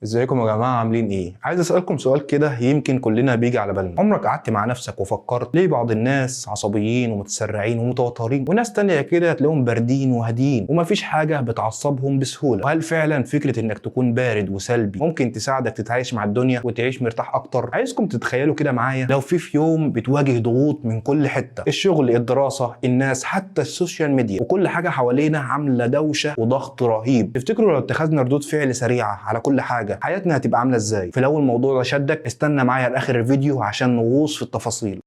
ازيكم يا جماعة، عاملين ايه؟ عايز اسألكم سؤال كده يمكن كلنا بيجي على بالنا. عمرك قعدت مع نفسك وفكرت ليه بعض الناس عصبيين ومتسرعين ومتوترين، وناس تانية كده تلاقيهم باردين وهاديين ومفيش حاجة بتعصبهم بسهولة؟ وهل فعلا فكرة انك تكون بارد وسلبي ممكن تساعدك تتعايش مع الدنيا وتعيش مرتاح اكتر؟ عايزكم تتخيلوا كده معايا لو في يوم بتواجه ضغوط من كل حتة، الشغل، الدراسة، الناس، حتى ال social media، وكل حاجة حوالينا عاملة دوشة وضغط رهيب. تفتكروا لو اتخذنا ردود فعل سريعة على كل حاجة حياتنا هتبقى عامله ازاي؟ فلو الموضوع ده شدك استنى معايا لاخر الفيديو عشان نغوص في التفاصيل.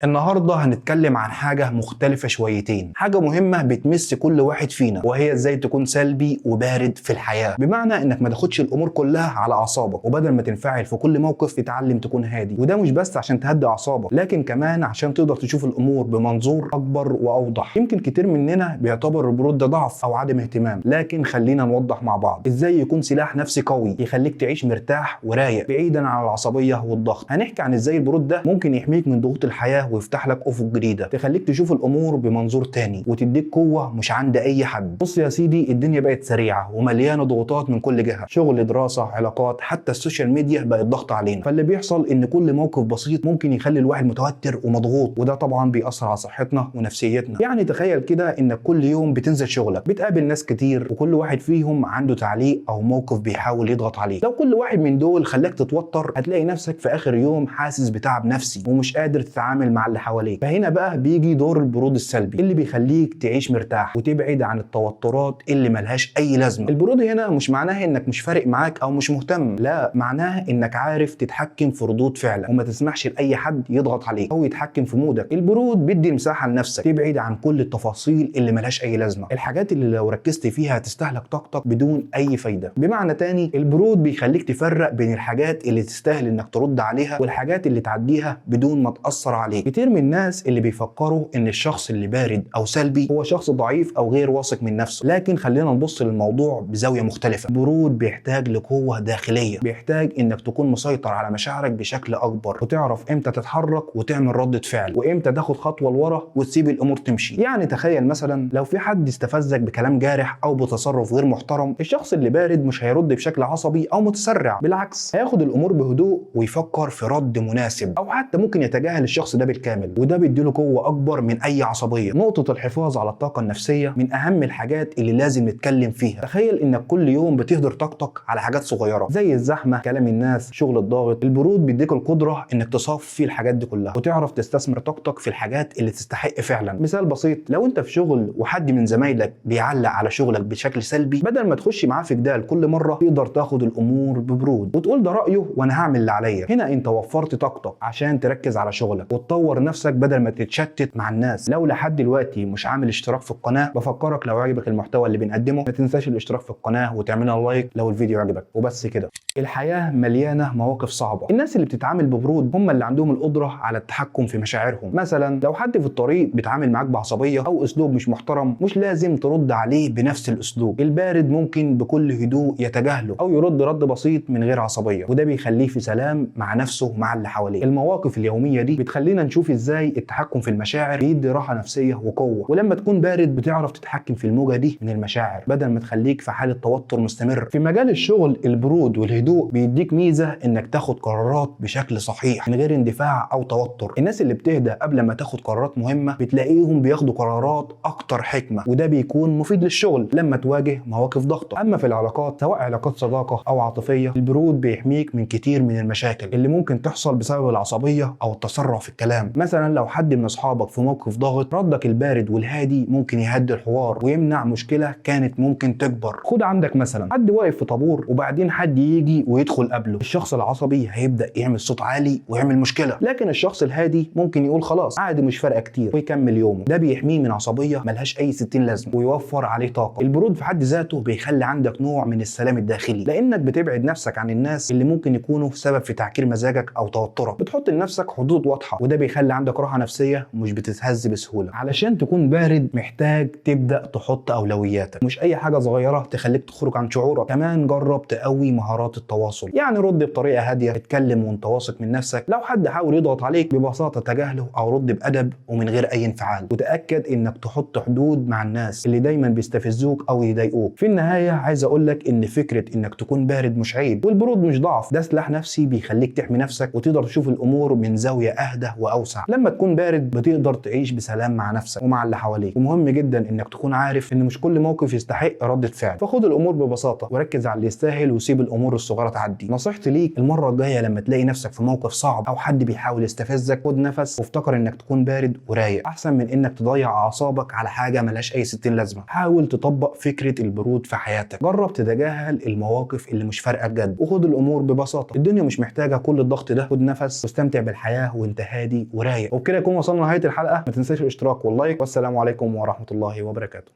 النهارده هنتكلم عن حاجة مختلفة شويتين، حاجة مهمة بتمس كل واحد فينا، وهي ازاي تكون سلبي وبارد في الحياة. بمعنى انك ما تاخدش الامور كلها على اعصابك، وبدل ما تنفعل في كل موقف تتعلم تكون هادي. وده مش بس عشان تهدي اعصابك، لكن كمان عشان تقدر تشوف الامور بمنظور اكبر واوضح. يمكن كتير مننا بيعتبر البرود ده ضعف او عدم اهتمام، لكن خلينا نوضح مع بعض ازاي يكون سلاح نفسي قوي يخليك تعيش مرتاح ورايق بعيدا عن العصبية والضغط. هنحكي عن ازاي البرود ده ممكن يحميك من ضغوط الحياة ويفتح لك افق جديدة تخليك تشوف الامور بمنظور تاني وتديك قوة مش عند اي حد. بص يا سيدي، الدنيا بقت سريعة ومليانة ضغوطات من كل جهة، شغل، دراسة، علاقات، حتى ال social media بقت ضغط علينا. فاللي بيحصل ان كل موقف بسيط ممكن يخلي الواحد متوتر ومضغوط، وده طبعا بيأثر على صحتنا ونفسيتنا. يعني تخيل كده انك كل يوم بتنزل شغلك، بتقابل ناس كتير، وكل واحد فيهم عنده تعليق او موقف بيحاول يضغط عليك. لو كل واحد من دول خلاك تتوتر هتلاقي نفسك في اخر يوم حاسس بتعب نفسي ومش قادر تتعامل مع اللي حواليك. فهنا بقى بيجي دور البرود السلبي اللي بيخليك تعيش مرتاح وتبعد عن التوترات اللي ملهاش اي لازمه. البرود هنا مش معناه انك مش فارق معاك او مش مهتم، لا، معناه انك عارف تتحكم في ردود فعلك وما تسمحش لاي حد يضغط عليك او يتحكم في مودك. البرود بيدي مساحة لنفسك تبعد عن كل التفاصيل اللي ملهاش اي لازمه، الحاجات اللي لو ركزت فيها هتستهلك طاقتك بدون اي فايده. بمعنى تاني، البرود بيخليك تفرق بين الحاجات اللي تستاهل انك ترد عليها والحاجات اللي تعديها بدون ما تاثر عليك. كتير من الناس اللي بيفكروا ان الشخص اللي بارد او سلبي هو شخص ضعيف او غير واثق من نفسه، لكن خلينا نبص للموضوع بزاوية مختلفة. البرود بيحتاج لقوه داخلية، بيحتاج انك تكون مسيطر على مشاعرك بشكل اكبر، وتعرف امتى تتحرك وتعمل ردة فعل، وامتى تاخد خطوة لورا وتسيب الامور تمشي. يعني تخيل مثلا لو في حد استفزك بكلام جارح او بتصرف غير محترم، الشخص اللي بارد مش هيرد بشكل عصبي او متسرع، بالعكس هياخد الامور بهدوء ويفكر في رد مناسب، او حتى ممكن يتجاهل الشخص ده بالكامل، وده بيديله قوة أكبر من أي عصبية. نقطة الحفاظ على الطاقة النفسية من أهم الحاجات اللي لازم نتكلم فيها. تخيل إنك كل يوم بتهدر طاقتك على حاجات صغيرة زي الزحمة، كلام الناس، شغل الضاغط. البرود بيديك القدرة إنك تصفي الحاجات دي كلها وتعرف تستثمر طاقتك في الحاجات اللي تستحق فعلا. مثال بسيط، لو أنت في شغل وحد من زمايلك بيعلق على شغلك بشكل سلبي، بدل ما تخش معاه في جدال كل مرة، تقدر تاخد الأمور ببرود وتقول ده رأيه وأنا هعمل اللي عليا. هنا أنت وفرت طاقتك عشان تركز على شغلك وتطور نفسك بدل ما تتشتت مع الناس. لو لحد دلوقتي مش عامل اشتراك في القناة، بفكرك لو عجبك المحتوى اللي بنقدمه ما تنساش الاشتراك في القناة وتعملنا like لو الفيديو عجبك. وبس كده، الحياة مليانة مواقف صعبة. الناس اللي بتتعامل ببرود هم اللي عندهم القدرة على التحكم في مشاعرهم. مثلا لو حد في الطريق بيتعامل معاك بعصبية او اسلوب مش محترم، مش لازم ترد عليه بنفس الاسلوب. البارد ممكن بكل هدوء يتجاهله او يرد رد بسيط من غير عصبية، وده بيخليه في سلام مع نفسه ومع اللي حواليه. المواقف اليومية دي بتخلينا نشوف ازاي التحكم في المشاعر بيدي راحة نفسية وقوة، ولما تكون بارد بتعرف تتحكم في الموجة دي من المشاعر بدل ما تخليك في حالة توتر مستمر. في مجال الشغل، البرود والهدوء بيديك ميزة انك تاخد قرارات بشكل صحيح من غير اندفاع او توتر. الناس اللي بتهدى قبل ما تاخد قرارات مهمة بتلاقيهم بياخدوا قرارات اكتر حكمة، وده بيكون مفيد للشغل لما تواجه مواقف ضغطة. اما في العلاقات، سواء علاقات صداقة او عاطفية، البرود بيحميك من كتير من المشاكل اللي ممكن تحصل بسبب العصبية او التسرع في الكلام. مثلا لو حد من اصحابك في موقف ضاغط، ردك البارد والهادي ممكن يهدي الحوار ويمنع مشكلة كانت ممكن تكبر. خد عندك مثلا حد واقف في طابور وبعدين حد يجي ويدخل قبله، الشخص العصبي هيبدأ يعمل صوت عالي ويعمل مشكلة، لكن الشخص الهادي ممكن يقول خلاص عادي مش فارقة كتير ويكمل يومه. ده بيحميه من عصبية ملهاش اي 60 لازمة ويوفر عليه طاقة. البرود في حد ذاته بيخلي عندك نوع من السلام الداخلي، لانك بتبعد نفسك عن الناس اللي ممكن يكونوا سبب في تعكير مزاجك او توترك. بتحط لنفسك حدود واضحة، وده بيخلي بيخلي عندك راحة نفسية ومش بتتهز بسهولة. علشان تكون بارد محتاج تبدا تحط اولوياتك، مش اي حاجة صغيرة تخليك تخرج عن شعورك. كمان جرب تقوي مهارات التواصل، يعني رد بطريقة هادية، اتكلم وانت واثق من نفسك. لو حد حاول يضغط عليك ببساطة تجاهله او رد بادب ومن غير اي انفعال. وتاكد انك تحط حدود مع الناس اللي دايما بيستفزوك او يضايقوك. في النهاية عايز اقول لك ان فكرة انك تكون بارد مش عيب، والبرود مش ضعف، ده سلاح نفسي بيخليك تحمي نفسك وتقدر تشوف الامور من زاوية اهدى واوسع. لما تكون بارد بتقدر تعيش بسلام مع نفسك ومع اللي حواليك. ومهم جدا انك تكون عارف ان مش كل موقف يستحق ردة فعل، فخد الامور ببساطة وركز على اللي يستاهل وسيب الامور الصغيرة تعدي. نصيحتي ليك المرة الجاية لما تلاقي نفسك في موقف صعب او حد بيحاول يستفزك، خد نفس وافتكر انك تكون بارد ورايق احسن من انك تضيع اعصابك على حاجة ملهاش اي 60 لازمه. حاول تطبق فكرة البرود في حياتك، جرب تتجاهل المواقف اللي مش فارقه بجد وخد الامور ببساطة. الدنيا مش محتاجه كل الضغط ده، خد نفس واستمتع بالحياة وانت هادي ورايق. وبكده يكون وصلنا لنهاية الحلقة، ما تنساش الاشتراك وال like، والسلام عليكم ورحمة الله وبركاته.